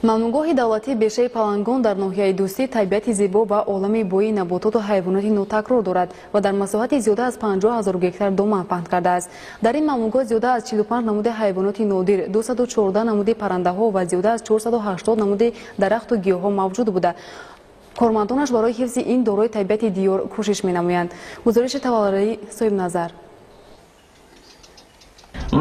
Мамнуъгоҳи давлатии бешаи Палангон дар ноҳияи Дӯстӣ табиати зебо ва олами бои набототу ҳайвоноти нотакрор дорад ва дар масоҳати зиёда аз 50 ҳазор гектар доман паҳн кардааст. Дар ин мамнуъгоҳ зиёда аз 45 намуди ҳайвоноти нодир, 214 намуди паррандаҳо ва зиёда аз 480 намуди дарахту гиёҳҳо мавҷуд буда, кормандонаш барои ҳифзи ин дорои табиати диёр кӯшиш менамоянд. Гузориши Таваллои Соҳибназар.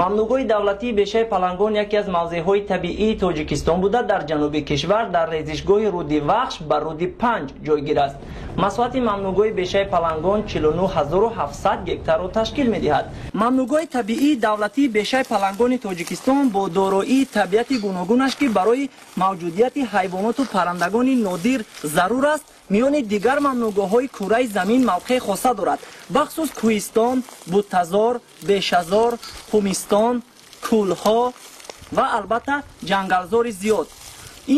Мамнуъгоҳи давлатии бешаи Палангон яке аз мавзеъҳои табиии Тоҷикистон буда, дар ҷануби кишвар дар резишгоҳи руди Вахш ба руди Панҷ ҷойгир аст. Масоҳати мамнуъгоҳи бешаи Палангон 49 700 гектарро ташкил медиҳад. Мамнуъгоҳи табиии давлатии бешаи Палангони Тоҷикистон бо дороии табиати гуногунаш, ки барои мавҷудияти ҳайвоноту паррандагони нодир зарур аст, миёни дигар мамнуъгоҳҳои кураи замин мавқеи хоса дорад. Бахусус кӯҳистон, буттазор, бешазор, хумистон, кӯлҳо ва албатта ҷангалзори зиёд.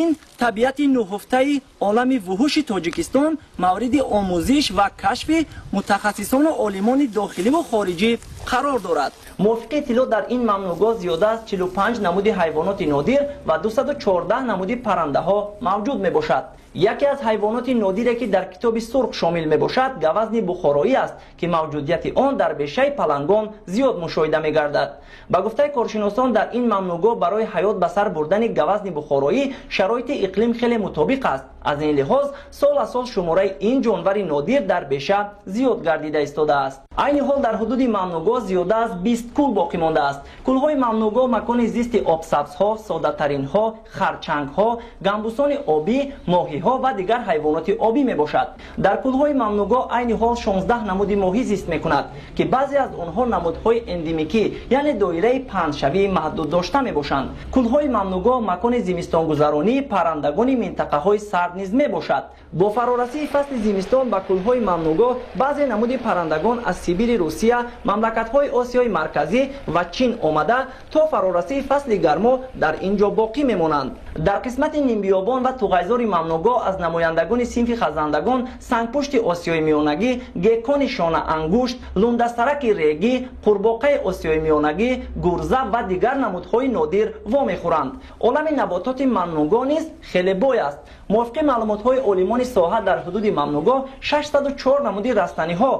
Ин табиати нуҳуфтаи олами вуҳуши Тоҷикистон мавриди омӯзиш ва кашфи мутахассисону олимони дохиливу хориҷӣ қарор дорад. Мувофиқи иттилоъ, дар ин мамнуъгоҳ зиёда аз 45 намуди ҳайвоноти нодир ва 214 намуди паррандаҳо мавҷуд мебошад. Яке аз ҳайвоноти нодире, ки дар Китоби сурх шомил мебошад, гавазни бухороӣ аст, ки мавҷудияти он дар бешаи Палангон зиёд мушоҳида мегардад. Ба гуфтаи коршиносон, дар ин мамнуъгоҳ барои ҳаёт ба сар бурдани гавазни бухороӣ шароити иқлим хеле мутобиқ аст. Аз ин лиҳоз сол аз сол шумораи ин ҷонвари нодир дар беша зиёд гардида истодааст. Айни ҳол дар ҳудуди мамнуъгоҳ зиёда аз 20 кӯл боқӣ мондааст. Кӯлҳои мамнуъгоҳ макони зисти обсабзҳо, содатаринҳо, харчангҳо, гамбусони обӣ, моҳиҳо ва дигар ҳайвоноти обӣ мебошад. Дар кӯлҳои мамнуъгоҳ айни ҳол 16 намуди моҳӣ зист мекунад, ки баъзе аз онҳо намудҳои эндемикӣ, яъне доираи паҳншавии маҳдуд дошта мебошанд. Кӯлҳои мамнуъгоҳ макони зимистонгузаронии паррандагони минтақаҳои сард низ мебошад. Бо фарорасии фасли зимистон ба кӯлҳои мамнуъгоҳ баъзе намуди паррандагон аз Сибири Русия, мамлакатҳои Осиёи Марказӣ ва Чин омада, то фарорасии фасли гармо дар ин ҷо боқӣ мемонанд. Дар қисмати нимбиёбон ва туғайзори мамнуъгоҳ аз намояндагони синфи хазандагон сангпушти Осиёи Миёнагӣ, геккони шонаангушт, лундасараки регӣ, қурбоқаи Осиёи Миёнагӣ, гурза ва дигар намудҳои нодир вомехӯранд. Олами набототи мамнуъгоҳ низ хеле бой аст. Мувофиқи маълумотҳои олимони соҳа, дар ҳудуди мамнуъгоҳ 604 намуди растаниҳо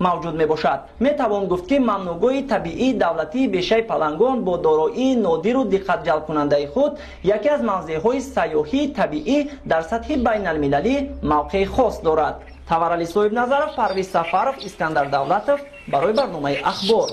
мавҷуд мебошад. Метавон гуфт, ки мамнуъгоҳи табиии давлатии бешаи Палангон бо дороии нодиру диққатҷалбкунандаи худ яке аз мавзеъҳои сайёҳии табиӣ дар сатҳи байналмилалӣ мавқеи хос дорад. Таварали Соҳибназаров, Парвиз Сафаров, Искандар Давлатов барои барномаи «Ахбор».